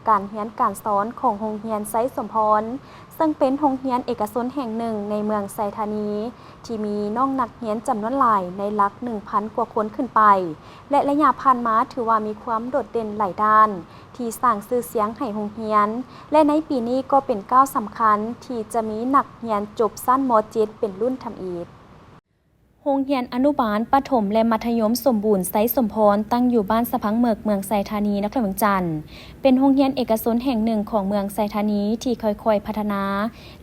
ການຮຽນການສອນຂອງໂຮງຮຽນໄຊສົມພອນ ເຊິ່ງເປັນໂຮງຮຽນເອກະຊົນແຫ່ງໜຶ່ງໃນເມືອງໄຊທານີ ທີ່ມີນ້ອງນັກຮຽນຈຳນວນຫຼາຍໃນຫຼັກໜຶ່ງພັນກວ່າຄົນຂຶ້ນໄປ ແລະ ໄລຍະຜ່ານມາຖືວ່າມີຄວາມໂດດເດັ່ນຫຼາຍດ້ານ ທີ່ສ້າງຊື່ສຽງໃຫ້ໂຮງຮຽນ ແລະ ໃນປີນີ້ກໍເປັນກ້າວສຳຄັນທີ່ຈະມີນັກຮຽນຈົບຊັ້ນ ມ.ເຈັດ ເປັນລຸ້ນທຳອິດ. ໂຮງຮຽນອະນຸບານ, ປະຖົມ ແລະ ມັດທະຍົມສົມບູນໄຊສົມພອນ ຕັ້ງຢູ່ບ້ານສະພັງເໝິກ, ເມືອງໄຊທານີ, ນະຄອນຫຼວງວຽງຈັນ ເປັນໂຮງຮຽນເອກະຊົນແຫ່ງໜຶ່ງຂອງເມືອງໄຊທານີ ທີ່ຄ່ອຍໆພັດທະນາ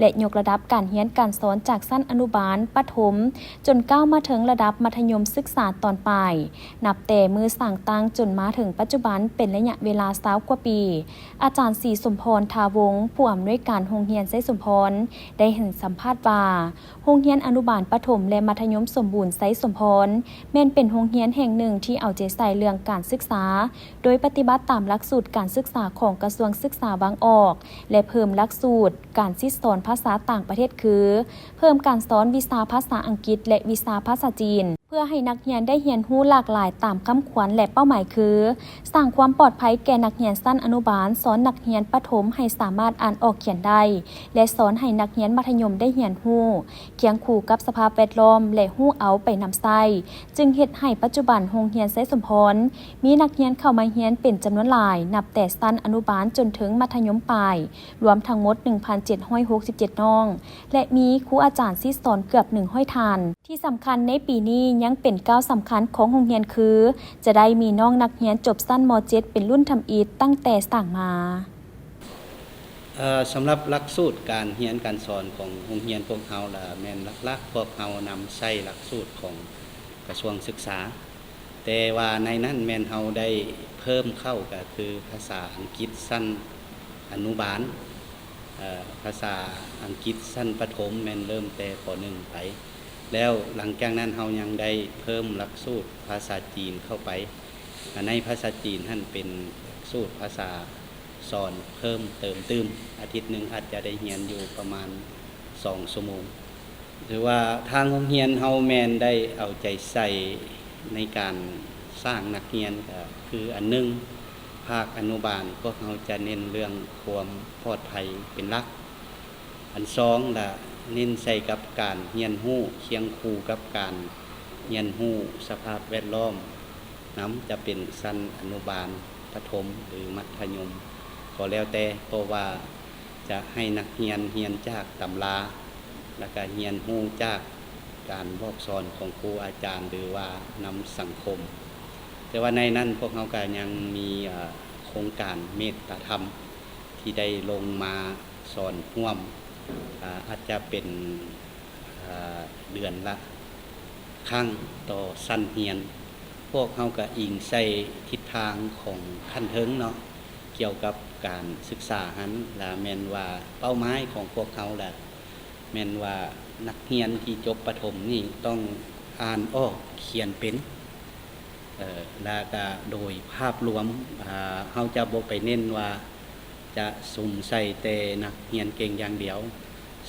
ແລະ ຍົກລະດັບການຮຽນການສອນຈາກຊັ້ນອະນຸບານ, ປະຖົມ ຈົນກ້າວມາເຖິງລະດັບມັດທະຍົມສຶກສາຕອນປາຍ, ນັບແຕ່ມື້ສ້າງຕັ້ງຈົນມາເຖິງປັດຈຸບັນເປັນໄລຍະເວລາຊາວກວ່າປີ. ອາຈານ ສີສົມພອນ ທາວົງ ຜູ້ອຳນວຍການໂຮງຮຽນໄຊສົມພອນ ໄດ້ໃຫ້ສຳພາດວ່າ ໂຮງຮຽນອະນຸບານ, ປະຖົມ ແລະ ມັດທະຍົມສົມບູນໄຊສົມພອນ ແມ່ນເປັນໂຮງຮຽນແຫ່ງໜຶ່ງທີ່ເອົາໃຈໃສ່ເລື່ອງການສຶກສາ ໂດຍປະຕິບັດຕາມຫຼັກສູດການສຶກສາຂອງກະຊວງສຶກສາວາງອອກ ແລະ ເພີ່ມຫຼັກສູດການສິດສອນພາສາຕ່າງປະເທດ ຄື ເພີ່ມການສອນວິຊາພາສາອັງກິດ ແລະ ວິຊາພາສາຈີນ ເພື່ອໃຫ້ນັກຮຽນໄດ້ຮຽນຮູ້ຫຼາກຫຼາຍຕາມຄຳຂວັນ ແລະ ເປົ້າໝາຍຄື ສ້າງຄວາມປອດໄພແກ່ນັກຮຽນຊັ້ນອະນຸບານ, ສອນນັກຮຽນປະຖົມໃຫ້ສາມາດອ່ານອອກຂຽນໄດ້ ແລະ ສອນໃຫ້ນັກຮຽນມັດທະຍົມໄດ້ຮຽນຮູ້ຄຽງຄູ່ກັບສະພາບແວດລ້ອມ ແລະ ຮູ້ເອົາໄປນຳໃຊ້, ຈຶ່ງເຮັດໃຫ້ປັດຈຸບັນໂຮງຮຽນໄຊສົມພອນ ມີນັກຮຽນເຂົ້າມາຮຽນເປັນຈຳນວນຫຼາຍ ນັບແຕ່ຊັ້ນອະນຸບານຈົນເຖິງມັດທະຍົມປາຍ, ລວມທັງໝົດໜຶ່ງພັນເຈັດຮ້ອຍຫົກສິບເຈັດນ້ອງ ແລະ ມີຄູອາຈານສິດສອນເກືອບໜຶ່ງຮ້ອຍທ່ານ. ທີ່ສຳຄັນໃນປີນີ້ຍັງເປັນກ້າວສຳຄັນຂອງໂຮງຮຽນຄື ຈະໄດ້ມີນ້ອງນັກຮຽນຈົບຊັ້ນ ມ.ເຈັດ ເປັນລຸ້ນທຳອິດຕັ້ງແຕ່ສ້າງມາ. ເອີ ສຳລັບຫຼັກສູດການຮຽນການສອນຂອງໂຮງຮຽນພວກເຮົາລະແມ່ນຫຼັກໆ ພວກເຮົານຳໃຊ້ຫຼັກສູດຂອງກະຊວງສຶກສາ, ແຕ່ວ່າໃນນັ້ນແມ່ນເຮົາໄດ້ເພີ່ມເຂົ້າ ກະຄືພາສາອັງກິດຊັ້ນອະນຸບານ, ເອີ ພາສາອັງກິດຊັ້ນປະຖົມແມ່ນເລີ່ມແຕ່ ປໍໜຶ່ງ ໄປ. ແລ້ວຫຼັງຈາກນັ້ນເຮົາຍັງໄດ້ເພີ່ມຫຼັກສູດພາສາຈີນເຂົ້າໄປ. ໃນພາສາຈີນຫັ້ນເປັນຫຼັກສູດພາສາສອນເພີ່ມເຕີມຕື່ມ, ອາທິດໜຶ່ງອາດຈະໄດ້ຮຽນຢູ່ປະມານສອງຊົ່ວໂມງ. ຖືວ່າທາງໂຮງຮຽນເຮົາແມ່ນໄດ້ເອົາໃຈໃສ່ໃນການສ້າງນັກຮຽນ ກະຄືອັນໜຶ່ງ ພາກອະນຸບານພວກເຮົາຈະເນັ້ນເລື່ອງຄວາມປອດໄພເປັນຫຼັກ. ອັນສອງລະເນັ້ນໃສ່ກັບການຮຽນຮູ້ຄຽງຄູ່ກັບການຮຽນຮູ້ສະພາບແວດລ້ອມນຳ, ຈະເປັນຊັ້ນອະນຸບານ, ປະຖົມ ຫຼື ມັດທະຍົມກໍແລ້ວແຕ່, ເພາະວ່າຈະໃຫ້ນັກຮຽນຮຽນຈາກຕຳລາ ແລ້ວກະຮຽນຮູ້ຈາກການບອກສອນຂອງຄູອາຈານ ຫຼືວ່ານຳສັງຄົມ. ແຕ່ວ່າໃນນັ້ນພວກເຮົາກະຍັງມີ ເອີ ໂຄງການເມດຕາທຳ ທີ່ໄດ້ລົງມາ ສອນຮ່ວມ ອາ ອາດຈະເປັນ ອາ ເດືອນລະຄັ້ງຕໍ່ຊັ້ນຮຽນ. ພວກເຮົາກະອີງໃສ່ທິດທາງຂອງຂັ້ນເທິງເນາະ ກ່ຽວກັບການສຶກສາຫັ້ນ ລະແມ່ນວ່າເປົ້າໝາຍຂອງພວກເຮົາລະແມ່ນວ່ານັກຮຽນທີ່ຈົບປະຖົມນີ້ຕ້ອງອ່ານອອກຂຽນເປັນ. ເອີ ແລະກະໂດຍພາບລວມ ເຮົາຈະບໍ່ໄປເນັ້ນວ່າຈະສຸມໃສ່ແຕ່ນັກຮຽນເກັ່ງຢ່າງດຽວ.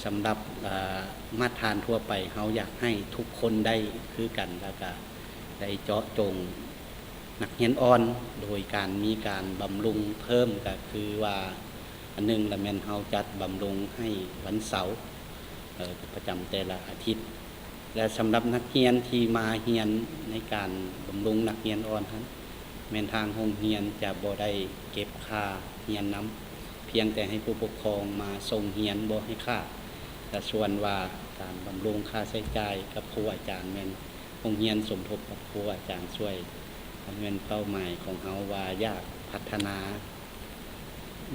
ສຳລັບ ເອີ ມາດຖານທົ່ວໄປ ເຮົາຢາກໃຫ້ທຸກຄົນໄດ້ຄືກັນ ແລະກະໄດ້ເຈາະຈົງນັກຮຽນອ່ອນ ໂດຍການມີການບຳລຸງເພີ່ມ ກະຄືວ່າ ອັນໜຶ່ງລະແມ່ນເຮົາຈັດບຳລຸງໃຫ້ວັນເສົາ ເອີ ປະຈຳແຕ່ລະອາທິດ. ແລະ ສຳລັບນັກຮຽນທີ່ມາຮຽນໃນການບຳລຸງນັກຮຽນອ່ອນຫັ້ນ ແມ່ນທາງໂຮງຮຽນຈະບໍ່ໄດ້ເກັບຄ່າຮຽນນຳ, ພຽງແຕ່ໃຫ້ຜູ້ປົກຄອງມາສົ່ງຮຽນບໍ່ໃຫ້ຂາດ. ແລະ ສ່ວນວ່າການບຳລຸງຄ່າໃຊ້ຈ່າຍກັບຄູອາຈານ ແມ່ນໂຮງຮຽນສົມທົບກັບຄູອາຈານຊ່ວຍ. ອັນນີ້ແມ່ນເປົ້າໝາຍຂອງເຮົາວ່າຢາກພັດທະນາ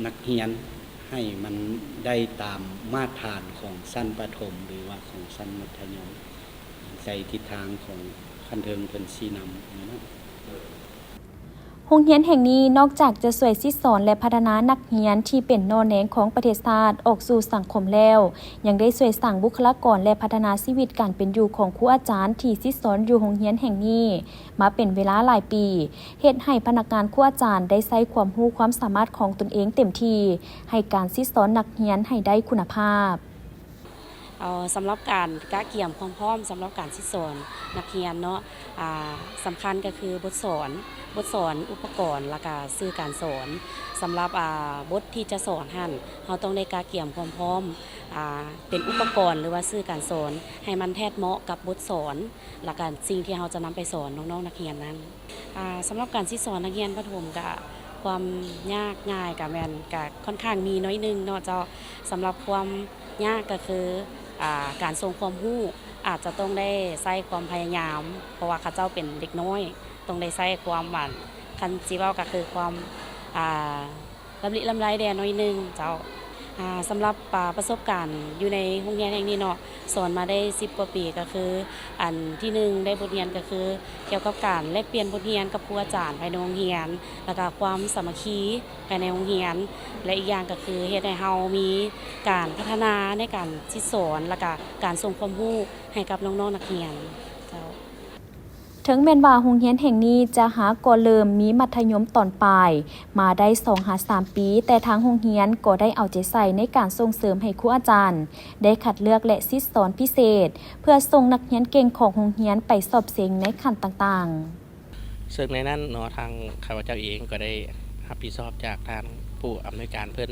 ນັກຮຽນໃຫ້ມັນໄດ້ຕາມມາດຖານຂອງຊັ້ນປະຖົມ ຫຼືວ່າຂອງຊັ້ນມັດທະຍົມ ໃສ່ທິດທາງຂອງຂັ້ນເທິງເພິ່ນຊີ້ນຳແມ່ນເນາະ. ໂຮງຮຽນແຫ່ງນີ້ນອກຈາກຈະຊ່ວຍສິດສອນ ແລະ ພັດທະນານັກຮຽນທີ່ເປັນໜໍ່ແນງຂອງປະເທດຊາດອອກສູ່ສັງຄົມແລ້ວ, ຍັງໄດ້ຊ່ວຍສ້າງບຸກຄະລາກອນ ແລະ ພັດທະນາຊີວິດການເປັນຢູ່ຂອງຄູອາຈານທີ່ສິດສອນຢູ່ໂຮງຮຽນແຫ່ງນີ້ມາເປັນເວລາຫຼາຍປີ. ເຮັດໃຫ້ພະນັກງານຄູອາຈານໄດ້ໃຊ້ຄວາມຮູ້ຄວາມສາມາດຂອງຕົນເອງເຕັມທີ່ ໃຫ້ການສິດສອນນັກຮຽນໃຫ້ໄດ້ຄຸນນະພາບ. ເອົາ ສຳລັບການກະກຽມຄວາມພ້ອມສຳລັບການສິດສອນນັກຮຽນເນາະ ອ່າ ສຳຄັນກໍຄືບົດສອນ, ບົດສອນ, ອຸປະກອນ ແລ້ວກະສື່ການສອນ. ສຳລັບ ອ່າ ບົດທີ່ຈະສອນຫັ້ນ ເຮົາຕ້ອງໄດ້ກະກຽມຄວາມພ້ອມ ອ່າ ເປັນອຸປະກອນ ຫຼືວ່າສື່ການສອນ ໃຫ້ມັນແທດເໝາະກັບບົດສອນ ແລ້ວກະສິ່ງທີ່ເຮົາຈະນຳໄປສອນນ້ອງໆນັກຮຽນນັ້ນ. ອ່າ ສຳລັບການສິດສອນນັກຮຽນປະຖົມກະ ຄວາມຍາກງ່າຍກະແມ່ນ ກະຄ່ອນຂ້າງມີໜ້ອຍໜຶ່ງເນາະເຈົ້າ. ສຳລັບຄວາມຍາກກະຄື ອ່າ ການສົ່ງຄວາມຮູ້ ອາດຈະຕ້ອງໄດ້ໃຊ້ຄວາມພະຍາຍາມ ເພາະວ່າເຂົາເຈົ້າເປັນເດັກນ້ອຍ ຕ້ອງໄດ້ໃຊ້ຄວາມ ອັນ ຄັນຊິເວົ້າກະຄືຄວາມ ອ່າ ລຳລິລຳໄລແດ່ໜ້ອຍໜຶ່ງເຈົ້າ. ອ່າ ສຳລັບ ອ່າ ປະສົບການຢູ່ໃນໂຮງຮຽນແຫ່ງນີ້ເນາະ ສອນມາໄດ້ສິບກວ່າປີ ກໍຄື ອັນທີໜຶ່ງ ໄດ້ບົດຮຽນກໍຄືກ່ຽວກັບການແລກປ່ຽນບົດຮຽນກັບຄູອາຈານພາຍໃນໂຮງຮຽນ ແລ້ວກະຄວາມສາມັກຄີພາຍໃນໂຮງຮຽນ ແລະ ອີກຢ່າງກໍຄືເຮັດໃຫ້ເຮົາມີການພັດທະນາໃນການສິດສອນ ແລ້ວກະການສົ່ງຄວາມຮູ້ໃຫ້ກັບນ້ອງໆນັກຮຽນເຈົ້າ. ເຖິງແມ່ນວ່າໂຮງຮຽນແຫ່ງນີ້ຈະຫາກໍ່ເລີ່ມມີມັດທະຍົມຕອນປາຍມາໄດ້ສອງຫາສາມປີ, ແຕ່ທາງໂຮງຮຽນກໍໄດ້ເອົາໃຈໃສ່ໃນການສົ່ງເສີມໃຫ້ຄູອາຈານໄດ້ຄັດເລືອກ ແລະ ສິດສອນພິເສດ ເພື່ອສົ່ງນັກຮຽນເກັ່ງຂອງໂຮງຮຽນໄປສອບເສັງໃນຂັ້ນຕ່າງໆ. ເຊິ່ງໃນນັ້ນເນາະ ທາງຂ້າພະເຈົ້າເອງກໍໄດ້ຮັບຜິດຊອບຈາກທາງຜູ້ອຳນວຍການເພິ່ນ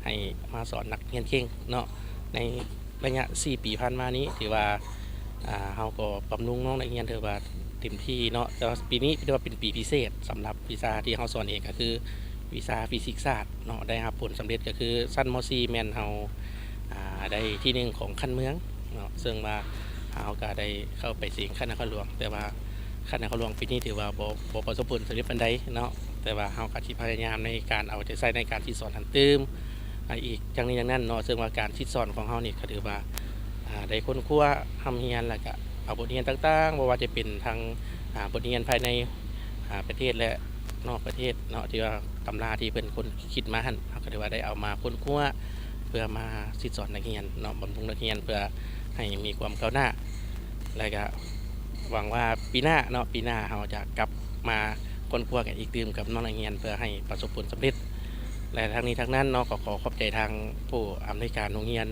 ໃຫ້ມາສອນນັກຮຽນເກັ່ງເນາະ ໃນໄລຍະສີ່ປີຜ່ານມານີ້ ຖືວ່າ ອ່າ ເຮົາກໍບຳລຸງນ້ອງນັກຮຽນຖືວ່າເຕັມທີ່ເນາະ. ແຕ່ວ່າປີນີ້ຖືວ່າເປັນປີພິເສດສຳລັບວິຊາທີ່ເຮົາສອນເອງ ກໍຄືວິຊາຟີຊິກສາດເນາະ ໄດ້ຮັບຜົນສຳເລັດ ກໍຄືຊັ້ນ ມໍສີ່ ແມ່ນເຮົາ ອ່າ ໄດ້ທີໜຶ່ງຂອງຂັ້ນເມືອງເນາະ ເຊິ່ງວ່າເຮົາກໍໄດ້ເຂົ້າໄປເສັງຂັ້ນນະຄອນຫຼວງ ແຕ່ວ່າຂັ້ນນະຄອນຫຼວງປີນີ້ຖືວ່າບໍ່ ບໍ່ປະສົບຜົນສຳເລັດປານໃດເນາະ ແຕ່ວ່າເຮົາກໍຊິພະຍາຍາມໃນການເອົາໃຈໃສ່ໃນການສິດສອນຫັ້ນຕື່ມ ອ່າ ອີກຢ່າງນີ້ຢ່າງນັ້ນເນາະ. ເຊິ່ງວ່າການສິດສອນຂອງເຮົານີ້ກໍຖືວ່າ ອ່າ ໄດ້ຄົ້ນຄວ້າຮ່ຳຮຽນ ແລ້ວກະເອົາບົດຮຽນຕ່າງໆ ບໍ່ວ່າຈະເປັນທັງ ອ່າ ບົດຮຽນພາຍໃນ ອ່າ ປະເທດ ແລະ ນອກປະເທດເນາະ ທີ່ວ່າຕຳລາທີ່ເພິ່ນຄົ້ນຄິດມາຫັ້ນ ເຮົາກໍຖືວ່າໄດ້ເອົາມາຄົ້ນຄວ້າ ເພື່ອມາສິດສອນນັກຮຽນເນາະ ບຳລຸງນັກຮຽນ ເພື່ອໃຫ້ມີຄວາມກ້າວໜ້າ ແລະກະຫວັງວ່າປີໜ້າເນາະ ປີໜ້າເຮົາຈະກັບມາຄົ້ນຄວ້າກັນອີກຕື່ມກັບນ້ອງນັກຮຽນ ເພື່ອໃຫ້ປະສົບຜົນສຳເລັດ. ແລະທັງນີ້ທັງນັ້ນເນາະ ກໍຂໍຂອບໃຈທາງຜູ້ອຳນວຍການໂຮງຮຽນ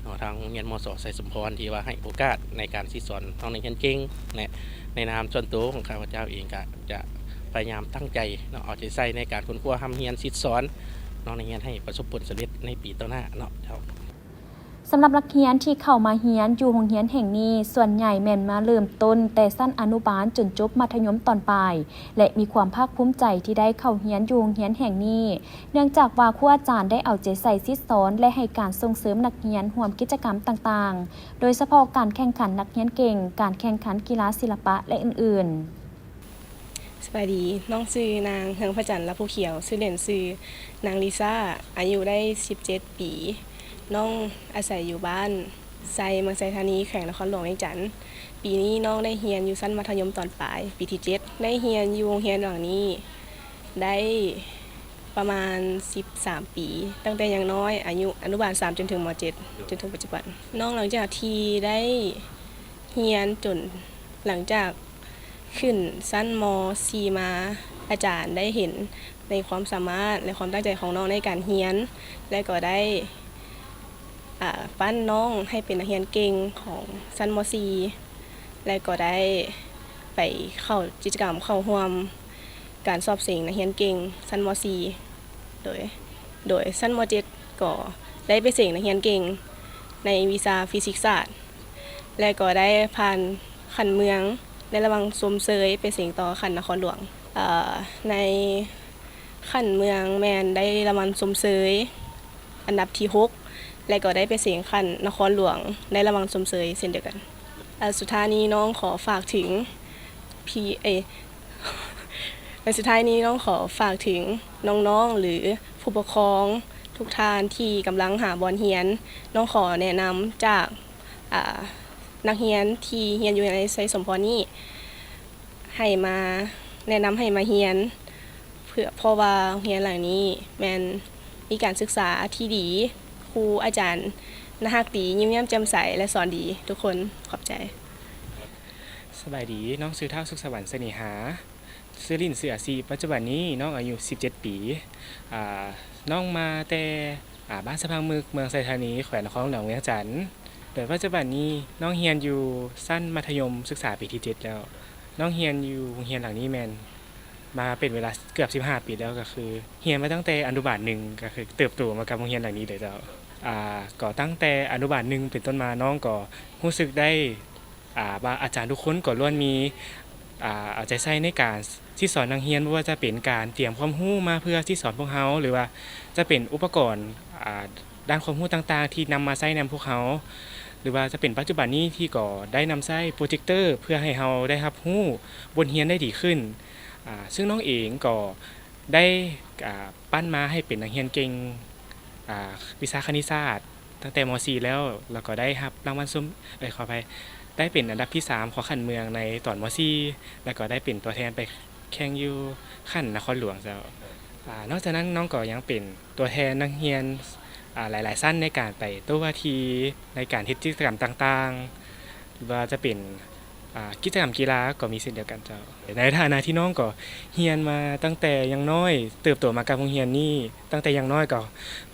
ເນາະ ທາງໂຮງຮຽນ ມສ ໄຊສົມພອນ ທີ່ວ່າໃຫ້ໂອກາດໃນການສິດສອນນ້ອງນັກຮຽນເກັ່ງ ແລະ ໃນນາມສ່ວນໂຕຂອງຂ້າພະເຈົ້າເອງ ກະຈະພະຍາຍາມຕັ້ງໃຈເນາະ ເອົາໃຈໃສ່ໃນການຄົ້ນຄວ້າຮ່ຳຮຽນສິດສອນ ນ້ອງນັກຮຽນໃຫ້ປະສົບຜົນສຳເລັດໃນປີຕໍ່ໜ້າເນາະເຈົ້າ. ສຳລັບນັກຮຽນທີ່ເຂົ້າມາຮຽນຢູ່ໂຮງຮຽນແຫ່ງນີ້ ສ່ວນໃຫຍ່ແມ່ນມາເລີ່ມຕົ້ນແຕ່ຊັ້ນອະນຸບານຈົນຈົບມັດທະຍົມຕອນປາຍ ແລະ ມີຄວາມພາກພູມໃຈທີ່ໄດ້ເຂົ້າຮຽນຢູ່ໂຮງຮຽນແຫ່ງນີ້ ເນື່ອງຈາກວ່າຄູອາຈານໄດ້ເອົາໃຈໃສ່ສິດສອນ ແລະ ໃຫ້ການສົ່ງເສີມນັກຮຽນຮ່ວມກິດຈະກຳຕ່າງໆ ໂດຍສະເພາະການແຂ່ງຂັນນັກຮຽນເກັ່ງ, ການແຂ່ງຂັນກິລາສິລະປະ ແລະ ອື່ນໆ. ສະບາຍດີ, ນ້ອງຊື່ນາງ ເຮືອງພະຈັນ ລະພູຂຽວ, ຊື່ຫຼິ້ນຊື່ນາງລິຊາ, ອາຍຸໄດ້ສິບເຈັດປີ. ນ້ອງອາໄສຢູ່ບ້ານໄຊ ເມືອງໄຊທານີ, ແຂວງນະຄອນຫຼວງວຽງຈັນ. ປີນີ້ນ້ອງໄດ້ຮຽນຢູ່ຊັ້ນມັດທະຍົມຕອນປາຍ ປີທີເຈັດ. ໄດ້ຮຽນຢູ່ໂຮງຮຽນຫຼັງນີ້ໄດ້ປະມານສິບສາມປີ, ຕັ້ງແຕ່ຍັງນ້ອຍ, ອາຍຸອະນຸບານສາມ ຈົນເຖິງ ມ.ເຈັດ ຈົນເຖິງປັດຈຸບັນ. ນ້ອງ ຫຼັງຈາກທີ່ໄດ້ຮຽນຈົນ ຫຼັງຈາກ ຂຶ້ນຊັ້ນ ມ.ສີ່ ມາ, ອາຈານໄດ້ເຫັນໃນຄວາມສາມາດ ແລະ ຄວາມຕັ້ງໃຈຂອງນ້ອງໃນການຮຽນ ແລະ ກໍໄດ້ ອາ ປັ້ນນ້ອງໃຫ້ເປັນນັກຮຽນເກັ່ງຂອງຊັ້ນ ມ.ສີ່ ແລະ ກໍໄດ້ໄປເຂົ້າກິດຈະກຳ ເຂົ້າຮ່ວມການສອບເສັງນັກຮຽນເກັ່ງຊັ້ນ ມ.ສີ່ ໂດຍ ໂດຍຊັ້ນ ມ.ເຈັດ ກໍໄດ້ໄປເສັງນັກຮຽນເກັ່ງໃນວິຊາຟີຊິກສາດ ແລະ ກໍໄດ້ຜ່ານຂັ້ນເມືອງ ໄດ້ລາງວັນຊົມເຊີຍໄປເສັງຕໍ່ຂັ້ນນະຄອນຫຼວງ. ເອີ ໃນຂັ້ນເມືອງແມ່ນໄດ້ລາງວັນຊົມເຊີຍອັນດັບທີຫົກ ແລະ ກໍໄດ້ໄປເສັງຂັ້ນນະຄອນຫຼວງ ໄດ້ລາງວັນຊົມເຊີຍເຊັ່ນດຽວກັນ. ແລະ ສຸດທ້າຍນີ້ນ້ອງຂໍຝາກເຖິງພີ່ ເອີ ແລະ ສຸດທ້າຍນີ້ນ້ອງຂໍຝາກເຖິງນ້ອງໆ ຫຼື ຜູ້ປົກຄອງທຸກທ່ານທີ່ກຳລັງຫາບ່ອນຮຽນ. ນ້ອງຂໍແນະນຳຈາກ ອາ ນັກຮຽນທີ່ຮຽນຢູ່ໃນໄຊສົມພອນນີ້ ໃຫ້ມາ ແນະນຳໃຫ້ມາຮຽນ ເພື່ອ ເພາະວ່າໂຮງຮຽນຫຼັງນີ້ແມ່ນມີການສຶກສາທີ່ດີ, ຄູອາຈານໜ້າຮັກດີ, ຍິ້ມແຍ້ມແຈ່ມໃສ ແລະ ສອນດີທຸກຄົນ. ຂອບໃຈ. ສະບາຍດີ, ນ້ອງຊື່ທ້າວ ສຸກສະຫວັນ ເສນີຫາ, ຊື່ຫຼິ້ນຊື່ອາຊີ. ປັດຈຸບັນນີ້ນ້ອງອາຍຸສິບເຈັດປີ. ອາ ນ້ອງມາແຕ່ ອາ ບ້ານສະພັງໝຶກ, ເມືອງໄຊທານີ, ແຂວງນະຄອນຫຼວງວຽງຈັນ. ແຕ່ປັດຈຸບັນນີ້ນ້ອງຮຽນຢູ່ຊັ້ນມັດທະຍົມສຶກສາປີທີເຈັດແລ້ວ. ນ້ອງຮຽນຢູ່ໂຮງຮຽນຫຼັງນີ້ແມ່ນມາເປັນເວລາເກືອບສິບຫ້າປີແລ້ວ, ກໍຄືຮຽນມາຕັ້ງແຕ່ອະນຸບານໜຶ່ງ ກໍຄືເຕີບໂຕມາກັບໂຮງຮຽນຫຼັງນີ້ເລີຍເຈົ້າ. ອາ ກໍຕັ້ງແຕ່ອະນຸບານໜຶ່ງເປັນຕົ້ນມາ ນ້ອງກໍຮູ້ສຶກໄດ້ ອາ ວ່າອາຈານທຸກຄົນກໍລ້ວນມີ ອາ ເອົາໃຈໃສ່ໃນການສິດສອນນັກຮຽນ, ບໍ່ວ່າຈະເປັນການຕຽມຄວາມຮູ້ມາເພື່ອສິດສອນພວກເຮົາ ຫຼືວ່າຈະເປັນອຸປະກອນ ອາ ດ້ານຄວາມຮູ້ຕ່າງໆທີ່ນຳມາໃຊ້ນຳພວກເຮົາ ຫຼືວ່າຈະເປັນປັດຈຸບັນນີ້ທີ່ກໍໄດ້ນຳໃຊ້ໂປຣເຈັກເຕີເພື່ອໃຫ້ເຮົາໄດ້ຮັບຮູ້ບົດຮຽນໄດ້ດີຂຶ້ນ. ອາ ເຊິ່ງນ້ອງເອງກໍໄດ້ ອາ ປັ້ນມາໃຫ້ເປັນນັກຮຽນເກັ່ງ ອາ ວິຊາຄະນິດສາດ ຕັ້ງແຕ່ ມ.ສີ່ ແລ້ວ ແລ້ວກໍໄດ້ຮັບລາງວັນຊົມ ເອີຍ ຂໍອະໄພ ໄດ້ເປັນອັນດັບທີສາມຂອງຂັ້ນເມືອງໃນຕອນ ມ.ສີ່ ແລ້ວກໍໄດ້ເປັນຕົວແທນໄປແຂ່ງຢູ່ຂັ້ນນະຄອນຫຼວງເຈົ້າ. ອາ ນອກຈາກນັ້ນນ້ອງກໍຍັງເປັນຕົວແທນນັກຮຽນ ອາ ຫຼາຍໆຊັ້ນໃນການໄປໂຕ້ວາທີ ໃນການເຮັດກິດຈະກຳຕ່າງໆ ຫຼືວ່າຈະເປັນ ອາ ກິດຈະກຳກິລາກໍມີເຊັ່ນດຽວກັນເຈົ້າ. ໃນຖານະທີ່ນ້ອງກໍຮຽນມາຕັ້ງແຕ່ຍັງນ້ອຍ ເຕີບໂຕມາກັບໂຮງຮຽນນີ້ ຕັ້ງແຕ່ຍັງນ້ອຍ ກໍ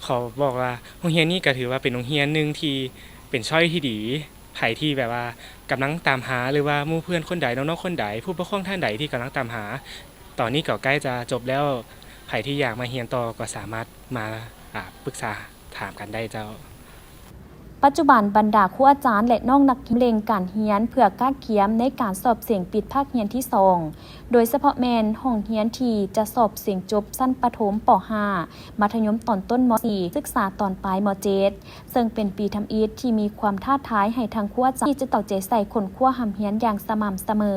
ຂໍບອກວ່າໂຮງຮຽນນີ້ກໍຖືວ່າເປັນໂຮງຮຽນໜຶ່ງທີ່ເປັນຊ້ອຍທີ່ດີ. ໃຜທີ່ແບບວ່າກຳລັງຕາມຫາ ຫຼືວ່າໝູ່ເພື່ອນຄົນໃດ ນ້ອງໆຄົນໃດ ຜູ້ປົກຄອງທ່ານໃດທີ່ກຳລັງຕາມຫາ ຕອນນີ້ກໍໃກ້ຈະຈົບແລ້ວ. ໃຜທີ່ຢາກມາຮຽນຕໍ່ກໍສາມາດມາ ອາ ປຶກສາຖາມກັນໄດ້ເຈົ້າ. ປັດຈຸບັນບັນດາຄູອາຈານ ແລະ ນ້ອງນັກຮຽນເລັ່ງການຮຽນເພື່ອກະກຽມໃນການສອບເສັງປິດພາກຮຽນທີສອງ ໂດຍສະເພາະແມ່ນຫ້ອງຮຽນທີ່ຈະສອບເສັງຈົບຊັ້ນປະຖົມ ປ.ຫ້າ ມັດທະຍົມຕອນຕົ້ນ ມ.ສີ່ ສຶກສາຕອນປາຍ ມ.ເຈັດ ເຊິ່ງເປັນປີທຳອິດທີ່ມີຄວາມທ້າທາຍໃຫ້ທັງຄູອາຈານທີ່ຈະເອົາໃຈໃສ່ຄົ້ນຄວ້າຮ່ຳຮຽນຢ່າງສະໝ່ຳສະເໝີ.